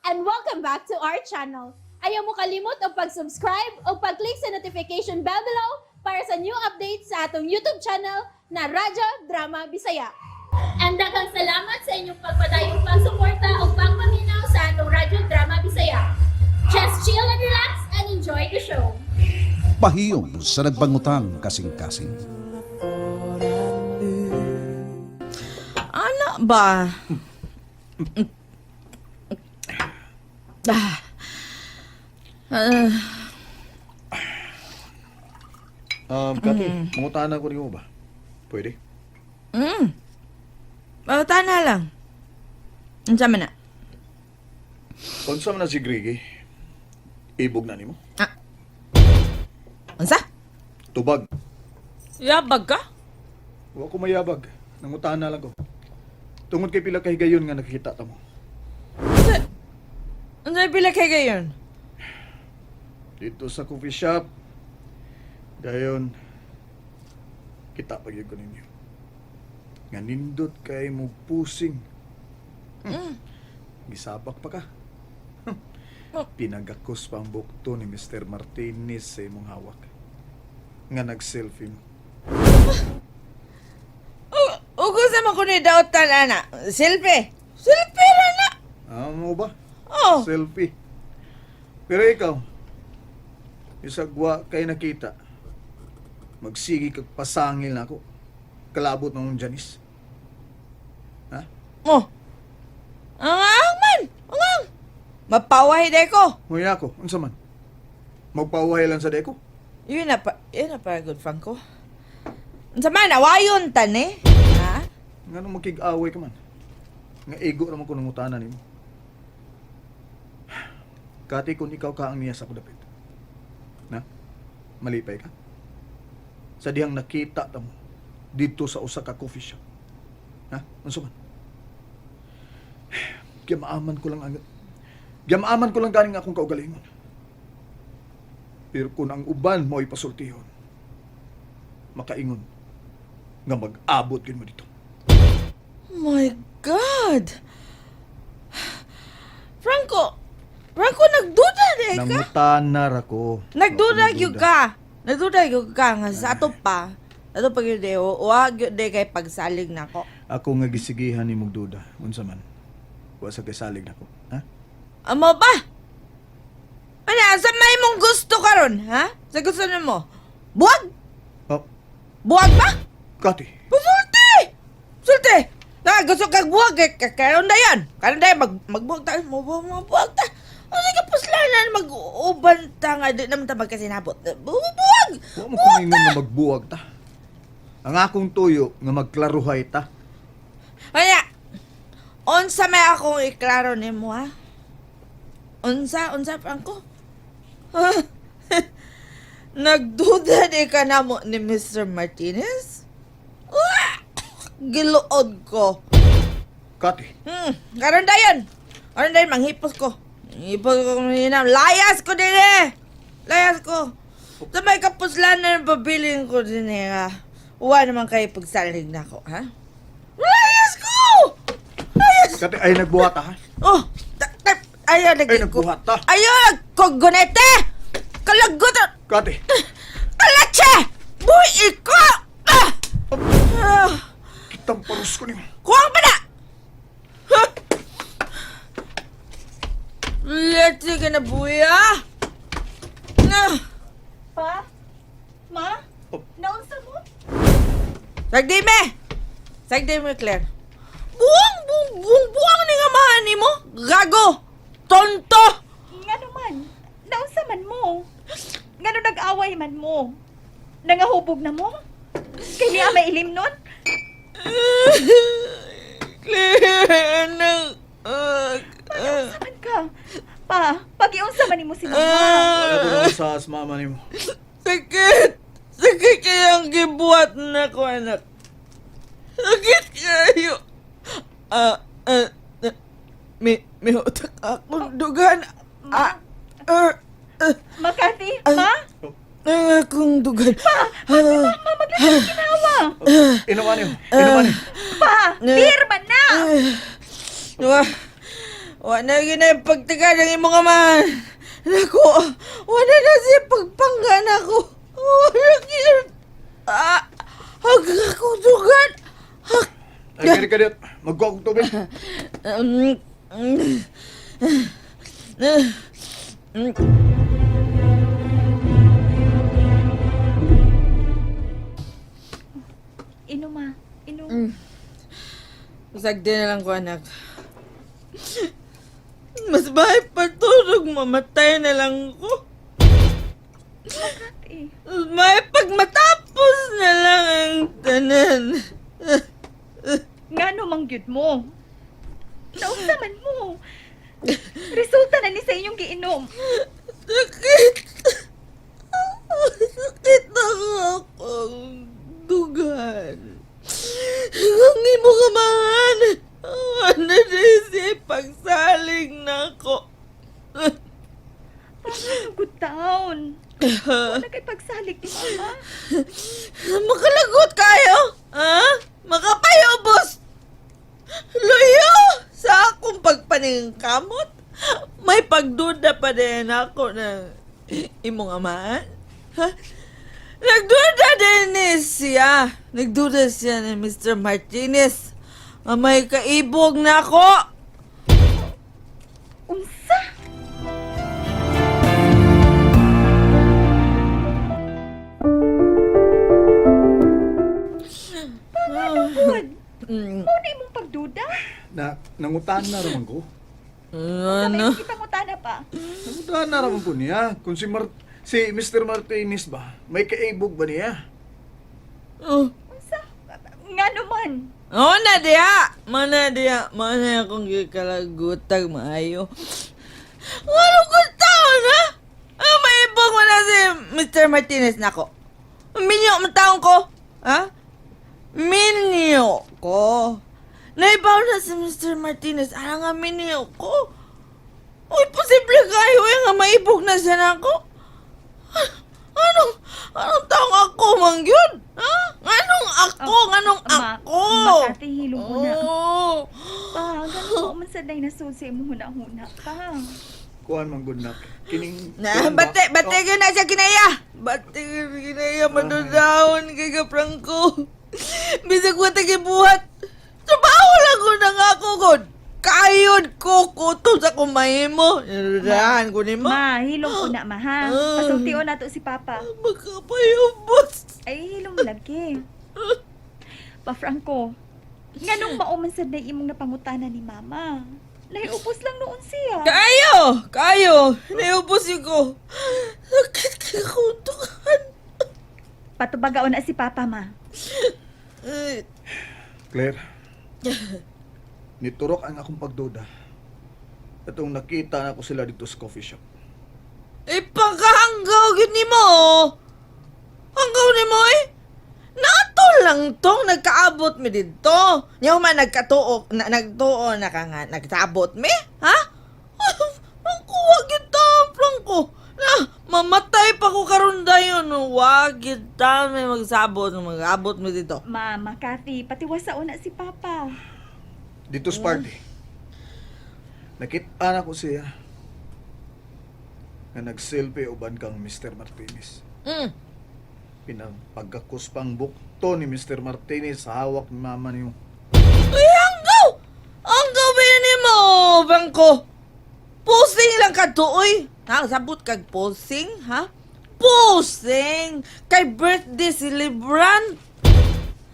And welcome back to our channel. Ayaw mo kalimot og pag-subscribe o pag-click sa notification bell below para sa new updates sa atong YouTube channel na Radyo Drama Bisaya. And daghang salamat sa inyong pagpadayong pagsuporta o pagpaminaw sa atong Radyo Drama Bisaya. Just chill and relax and enjoy the show. Pahiyom sa nagbangutang kasing-kasing. Ana ba? Ah. Ah, Kati, mangutana ko nimo ba? Pwede? Oh, tana lang. Unsa man na? Unsa man na si Grigi? Ibog na nimo? Ah. Unsa? Tubag. Yabag ka? Wa ko mayabag. Nangutana lang ko. Tungod kay pila ka higayon nga nakikita ta mo. Unsa? Unsa pila kay gayon? Dito sa coffee shop. Dayon kita pa gyud ko ninyo. Nga nindot kay mo pusing. Gisabak pa ka. Pinagakos pa ang bukto ni Mr. Martinez sa imong hawak. Nga nag-selfie mo. Ugo sa man ko ni daotan ana. Selfie. Selfie ra na. Ah, mo ba? Oh. Selfie. Pero ikaw, isagwa kay nakita, magsigi kag pasangil na ako. Kalabot ng Janice. Ha? Oh. Ang ang man. Ang ang. Mapawahi day ko. Nguya ako, unsa man? Magpawahay lang sa deko. Yun na pa good Franco. Unsa man awayon tan eh? Ha? Nga nung makig-away ka man. Nga ego naman ko nangutana nimo. Kati kung ikaw ka ang niya sa kudapit. Na? Malipay ka? Sa dihang nakita ta mo dito sa usa ka coffee shop. Ha? Unsa man? Gimaaman ko lang ang Gimaaman ko lang ganing akong kaugalingon. Pero kung ang uban mo ipasultihon, makaingon nga mag-abot yun mo dito. My God! Franco! Franco, nagduda na ka? Nangutana ra ko. Nagduda Ako gyud ka. Nagduda gyud ka nga sa ato pa. Ato pa gyud eh, wa gyud day kay pagsalig nako. Ako nga gisigihan ni mong duda. Unsa man. Wa sa kasalig nako. Ha? Amo ba? Ano, asa may mong gusto karon, ha? Sa gusto nimo? Buwag? Oh, Buwag ba? Kati. Pasulti! Sulti! Na, gusto kag buwag eh. Karon na yan. Karon na yan. Magbuwag ta. Mabuwag ta. Ano ka puslanan? Mag-uban ta nga. Di naman ta magkasinabot. Buwag! Wa mo kumingon nga magbuwag ta. Ang akong tuyo nga magklaruhay ta. Kaya, unsa may akong iklaro nimo ha? Unsa, unsa, Franco? Nagduda di ka na mo ni Mr. Martinez? Uah! Giluod ko. Kati. Karon dayon. Karon dayon manghipos ko. Manghipos ko kanina. Layas ko din eh. Layas ko. Sa may kapuslan na pabilin ko din eh. Ha? Uwa naman kayo pagsalig na ako, ha? Layas ko! Layas! Kati ay nagbuhat ta ha. Oh! Ayaw, lagi Ay ko. nagbuhat ta. Ayaw! Kogonete! Kalagot! Kati. Kalache! Buhi ko! Ah! Ah! Kitang parus ko nimo. Kuwang pa na! Huh? Leti ka na, buya! Na! Pa? Ma? Oh. Naunsa mo? Sagdime! Sagdime, Claire. Buwang, buwang, buwang, buwang ni nga mahani mo! Gago! Tonto! Nga naman, naunsa man mo? Ngano nag-away man mo? Nangahubog na mo? Kay niya may ilim nun? Claire, anak. Ah, ah, Unsa man ka? Pa, pag-iunsa man nimo si mama. Wala ko ah. na sa mama nimo. Sakit! Sakit kaya ang gibuhat na ko, anak. Sakit kayo. Ah, ah, ah, may utak akong dugan. Ah, ah, ah, Makati, Ay. ma? ang akong dugan. Pa, Ma, maglasang ginawa. Inuman nimo. Inuman nimo. Pa, Na- beer man na! Wah, Wa na gyud pagtaga ng imong amahan. Nako, wala na siya pagpangga nako. Wala gyud. Ah, ag ako dugan. Ay, kari kari. Magkuha kong tubig. Inom ma, inom. Sagdi na lang ko, anak. Mas bahay patulog, mamatay na lang ko. Ate, Mas bahay pag matapos na lang ang tanan. ngano mang gyud mo? Naunsa man mo? Resulta na ni sa inyong giinom. Sakit. Sakit na akong dugan. Ang imo kamahan. Ano na siya pagsaling na ako. Paano good town? Wala kay pagsalig ni mama. Makalagot kayo? Ha? Makapayobos? Luyo! Sa akong pagpaningkamot? May pagduda pa din ako na imong amaan? Ha? Nagduda din ni siya. Nagduda siya ni Mr. Martinez. Nga may kaibog na ako. Unsa? Paano gud? Mao na imong pagduda? Na, nangutan na raman ko. Ano? Sa may pangutana pa. Nangutan na raman ko niya. Kung si Mr. Martinez ba, may kaibog ba niya? Oh. Unsa? Ngano man? Oo na diha. Mana diha. Mana akong gikalagutag maayo. Ano ko taon ha? Ah, maibog mo na si Mr. Martinez nako. Minyo ang taon ko. Ha? Minyo ko. Naibaw na si Mr. Martinez. Ara nga minyo ko. Uy, posible kayo eh nga maibog na siya nako. Anong, anong taong ako man yun? Ha? Anong ako? Anong Ma, ako? Makati hilong ko na. Oo. Pa, ganun ko man sa day na sa imong huna-huna pa. Kuan man good nak. Kining Na, kuan ba? bate, bate oh. Na siya kinaya. Bate gyud kinaya, madudahon kay ka Franco. Bisag wa ta gibuhat. Trabaho lang ko na nga ako god. Kayod ko kutob sa kumahimo. Nadudahan ko nimo. Ma, hilong ko na ma ha. Ah. Pasultion nato si Papa. Makapayubos. Ay, hilong lagi. Pa Franco, nganong mao man sad na imong napangutana ni Mama? Nahiupos lang noon siya. Kayo! Kayo! Naubos yun ko. Sakit kay kutukan. Patubagaon na si Papa ma. Eh, Claire. Niturok ang akong pagduda. Atong nakita na ko sila dito sa coffee shop. Eh, pagkahanggaw yun ni mo. Hanggaw ni mo eh. Nato lang tong nagkaabot mi dito. Nyaw man nagkatuo, na, nagtuo na ka nga, nagtabot mi? Ha? Ang kuha kita, ko. Na, mamatay pa ko karon dayon. Wag kita may magsabot, mag-abot mi dito. Ma, Ma Kathy, patiwasaon na si Papa. Dito sa party. Nakita na ko siya nga nag-selfie uban kang Mr. Martinez. Pinagpagkakuspang bukto ni Mr. Martinez sa hawak ni mama niyo. Uy, hanggaw! Hanggaw ba ni mo, bangko? Posing lang ka to, uy. Ha? Sabot kag posing, ha? Posing! Kay birthday celebrant!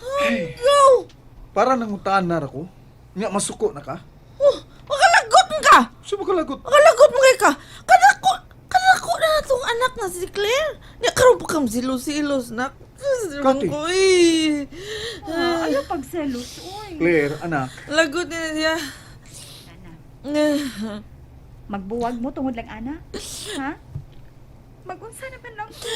Hanggaw! Para nangutaan na ra ko. Nga masuko na ka. Oh, makalagot mo ka! Sa makalagot. Makalagot mo kay ka! Kanako! Kanako na na tong anak na si Claire! Nya karon pa kam silos-silos na. Kati. Ko, eh. Ah, ayaw pagselos, uy. Claire, anak. Lagot na siya. Ana, magbuwag mo tungod lang ana. Ha? Magunsa naman lang ko.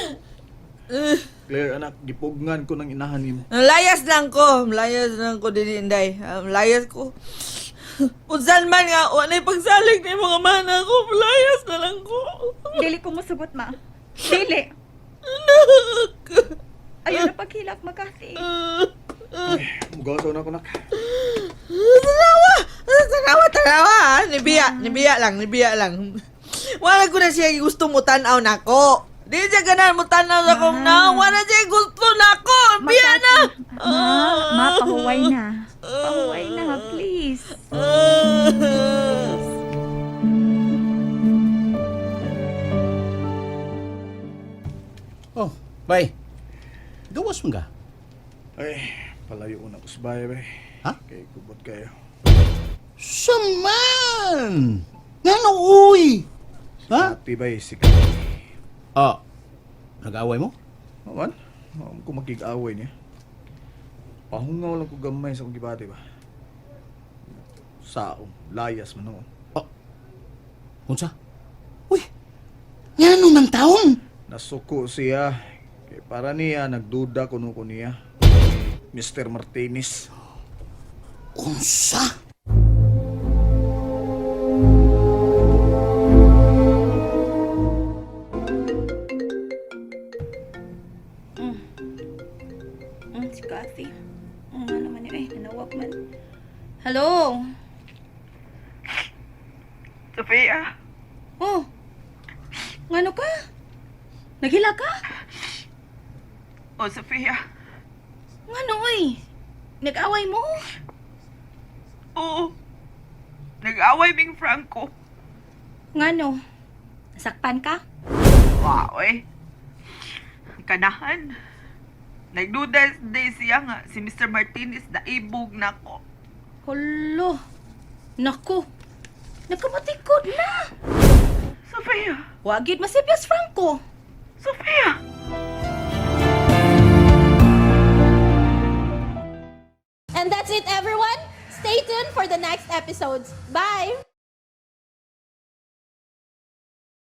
Claire, anak, gipugngan ko ng inahan nimo. Layas lang ko. Layas lang ko din, Inday. Layas ko. Unsan man nga, wala'y pagsalig ni mga mana ko. Layas na lang ko. Dili ko musugot ma. Dili. Anak! Ayaw na paghilak ma Kathy. Mugasaw na ko, nak. Tanawa! Tanawa, tanawa! nibiya, nibiya lang, nibiya lang. Wala ko na siya gusto mo tanaw nako. Di siya ganahan mo tanaw sa akong na. Wala siya gusto nako. Biya na. Ma, ma, pahuway na. Pahuway na, please. Oh, bay. Gawas man ka. Ay, palayo na ko sa bahay, bay. Ha? Kay kubot kayo. Saman! Ngano, uy? Ha? Ati, bay, si Kati. Ah, nag-away mo? Maman, maman ko makig-away niya. Pahungaw lang ko gamay sa kong gibati ba. Saong, layas man noon. Unsa? Uy, ngano man taon? Nasuko siya. Kay para niya, nagduda kuno ko niya. Mr. Martinez. Unsa? Si Kathy. Ano naman yun eh, nanawag man. Hello? Sophia, Oh, ngano ka? Naghila ka? oh Sophia. Ngano oy? Nag-away mo? Oo. Nag-away ming Franco. Ngano? Nasakpan ka? Wow, eh. Kanahan. Nagduda day siya nga si Mr. Martinez na ibog nako. Hulo. Naku. Nagkamatikod na. Sophia! Wagid masipyas Franco. Sophia! And that's it, everyone. Stay tuned for the next episodes. Bye!